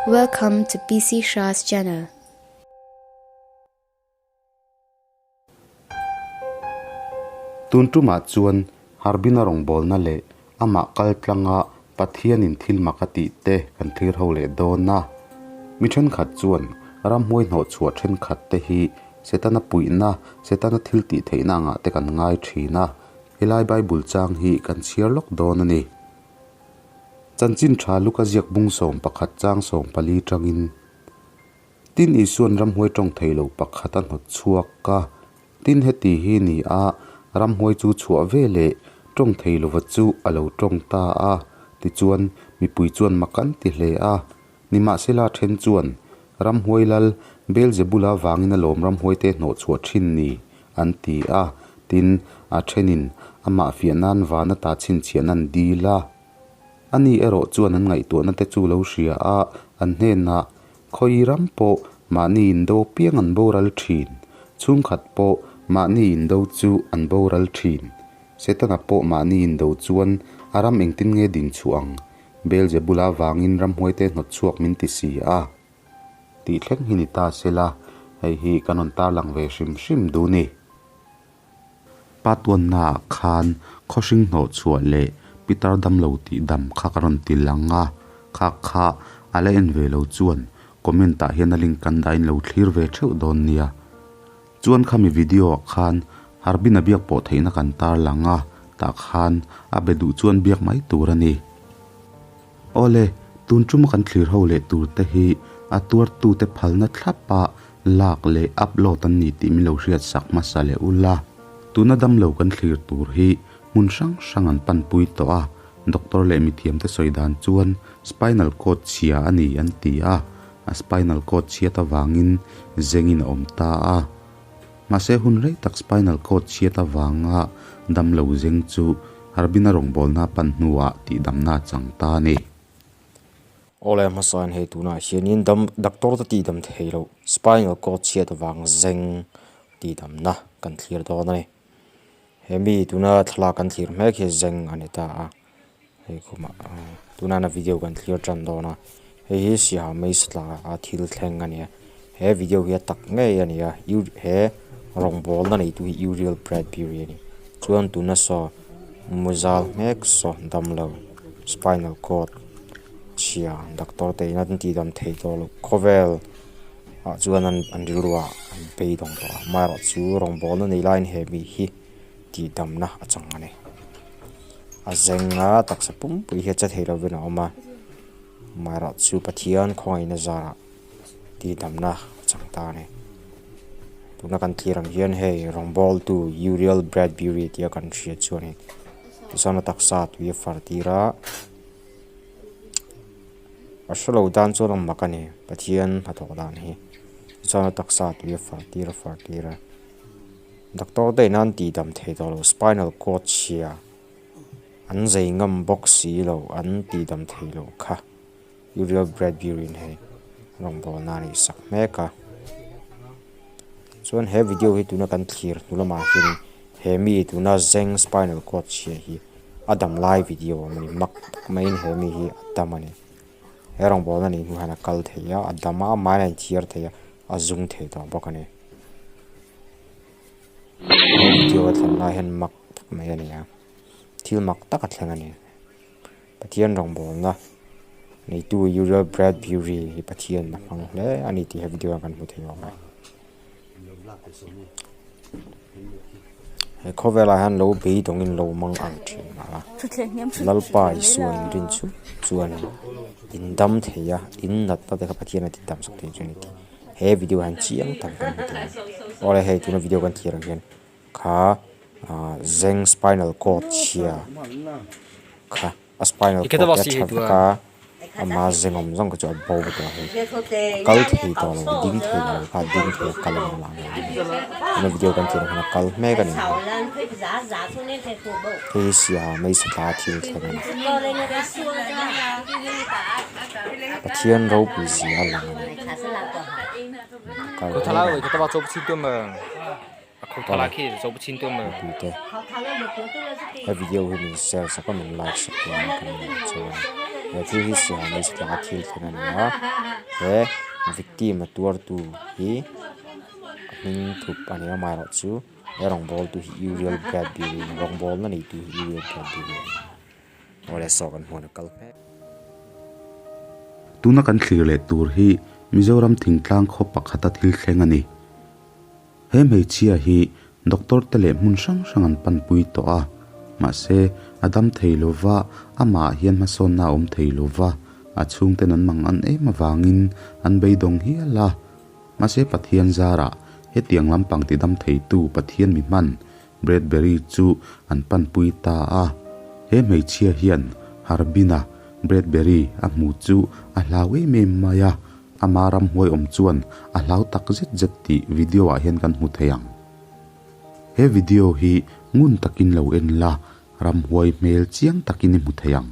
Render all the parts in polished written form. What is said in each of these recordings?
Welcome to PC Shah's channel. Tun tumah chuan Harbin-a rawngbawlna leh amah kaltlanga Pathianin thil mak a tih te kan thlir ho leh dawn a. Mi thenkhat chuan ramhuai hnawhchhuah thenkhat te hi Setana puihna, Setana thil tih theihna angah te kan ngai thin a. Helai Bible chang hi kan chhiar lawk dawn a ni. Chanchin tha Luka ziak bung 11 chang 14 tangin, Tin Isuan ramhuai tawng thei lo pakhat a hnawt chhuak a, tin heti hi ni a, ramhuai chu chhuah ve leh tawng thei lova chu a lo tawng ta a, tichuan mipui chuan mak an ti hle a. Nimahsela then chuan, Ramhuai lal Beelzebula vangin a lawm ramhuaite hnawh chhuah thin ni, an ti a, tin a thenin amah fiah nan van ata chhinchhiahna an dil a. Ani erawh chuan an ngaihtuahna te chu lo hria a, an hnenah, Khawi ram pawh mahni indo piang an boral thin, chhungkhat pawh mahni indo chu an boral thin. Setana pawh mahni indo chuan a ram engtin nge din chhuah ang? Beelzebula vangin ramhuaite hnawt chhuak min ti si a. Tih thleng hi ni ta sela, hei hi kan rawn tarlang ve hrim hrim duh ni. Pa tuannaah khan khawhring hnawh chhuah leh pitar damlo tih dam kha ka rawn ti lang a, kha kha a la en ve lo chuan comment ah hian a link kan dahin lo thlir ve theuh dawn nia. Chuan khami video ah khan Harbin a biak pawh theihna kan tar lang a, tah khan a be duh chuan biak mai tur a ni. Awle, tun tuma kan thlir ho leh tur te hi a tuartute phalna thlapa lak leh upload an ni tih min lo hriat sak hmasa leh ula. Tuna damlo kan thlir tur hi hmun hrang hrang an panpui tawh a, doctor leh mithiamte sawi dan chuan spinal cord chhia a ni an ti a, a spinal cord chhiat avangin zengin a awm ta a. Mahse hun rei tak spinal cord chhiat avanga damlo zeng chu Harbin-a rawngbawlna pan hnuah tihdamna a chang ta a ni. Awle hmasain hei tunah hianin dam doctor te tihdam thei loh spinal cord chhiat avang zeng tihdamna kan thlir dawn a ni. He mi tuna thlalak kan thlir hmek hi zeng a ni ta a, hei khumah tuna na video kan thlir tan dawn a, hei hi siaha mei tla a thil thleng a ni a, he video hi a tak ngei a ni a he rawngbawlna neitu hi Uriel Bradbury a ni chuan tuna saw muzal hmek saw damlo spinal cord chhia doctor te in an tihdam thei tawh loh khawvel ah chuan an an rilru ah an beidawng tawh a amaherawh chu rawngbawlna nei laiin he mi hi tihdamna a chang a ni a zeng a taksa pumpui hi a che thei lovin a awm a amaherawh chu Pathian khawngaihna zarah tihdamna a chang ta a ni tuna kan thlir ang hian hei rawngbawltu Uriel Bradbury tia kan hriat chuanin tichuan a taksa tui a far tir a. A hrelo dan chuan a mak a ni Pathian hnathawh dan hi tichuan a taksa tui a far tir a far tir a doctor te in an tih dam thei tawh lo spinal cord chhia an zei ngam bawk si lo an tih dam thei loh kha Uriel Bradbury in hei rawngbawlna a nih sak mek a chuan he video hi tuna kan thlir hnu lamah hian he mi tuna zeng spinal cord chhia hi. A dam lai video a ni mak tak maiin he mi hi a dam a ni he rawngbawlna nih hnu hian a kal thei a a dam a amah hian a inthiar thei a a zung thei tawh bawk a ni he video a thlen lai hian mak tak mai a ni a thil mak tak a thleng a ni Pathian rawngbawlna neitu Uriel Bradbury hi Pathian a hmang hle a ni tih he video ah kan hmu thei awm e. He khawvelah hian lo beidawngin lo mang ang thin a Lalpa Isua in rin chu chuan in dam thei a in natna te kha Pathian a ti dam sak thei chu a ni tih he video ah hian chiang tak kan hmu thei a ni awle hei tuna video kan thlir ang hian kha ah zeng spinal cord chhia kha. A spinal cord te a tha vek a ama zengawm zawng kha chu a bo tawh a hei a kal thei tawh lo ding thei lo kha a ding thei a kal ang lamah hian tuna video kan tih ang hian a kal hmek a ni hei hi siaha hmeichhe tla thil thleng a ni Pathian ropui zia a lang a ni a kal hmek a ni. Mipui te he video hi min share sak a min like sak tur ang kan ni chuan. He thil hi siam mai chhak a thil thleng a ni a he victim a tuar tu hi a hming thup a ni a amaherawhchu he rawngbawl tu hi Uriel Bradbury rawngbawlna nei tu hi Uriel Bradbury a ni a awle saw kan hmuan a kal mek. Tuna kan thlir leh tur hi Mizoram thingtlang khaw pakhata thil thleng a ni. He hmeichhia hi doctor te leh hmun hrang hrang an panpui tawh a, mahse a dam thei lo va, amah hian hmasawnna a awm thei lo va, a chhungten an mang an em avangin an beidawng hial a. Mahse Pathian zarah hetiang lampang ti dam theitu Pathian mi hman Bradbury chu an panpui ta a. He hmeichhia hian Harbin-a Bradbury a hmu chu a hlau em em mai a, Ama ramhuai awm chuan a hlau tak zet zet tih video ah hian kan hmu thei ang. He video hi ngun takin lo en la, ramhuai hmel chiang takin i hmu thei ang.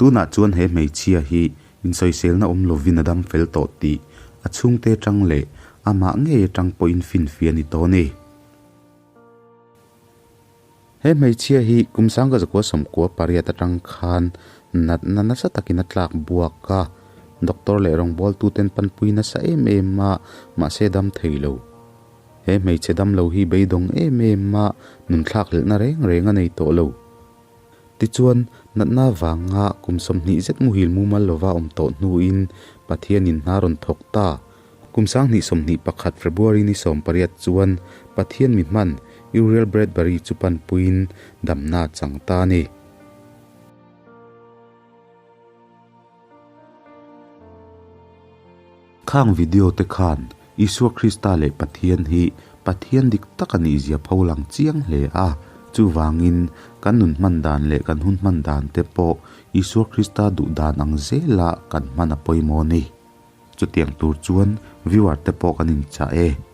Tunah chuan he hmeichhia hi insawiselna awm lovin a dam fel tawh tih a chhungte atang leh amah ngei atang pawhin finfiah a ni tawh a ni. He hmeichhia hi kum sangka zakua sawmkua pariat atang khan natna nasa takin a tlak buak a, doctor leh rawngbawltuten panpui nasa em em a, mahse dam thei lo. He hmeichhe damlo hi beidawng em em a, nunthlak hlelhna reng reng a nei tawh lo. Tichuan, natna vanga kum 20 zet muhil mumal lova awm tawh hnuin Pathianin hna rawn thawk ta. Kum 2021 February ni 18 chuan Pathian mi hman Uriel Bradbury chu panpuiin damna a chang ta a ni. Khang video te khan Isua Krista leh Pathian hi Pathian dik tak a nihzia pho lang chiang hle a, chuvangin kan nun hman dan leh kan hun hman dan te pawh Isua Krista duh dan ang zela kan hman a pawimawh a ni. Chutiang tur chuan viewer te pawh kan inchah e.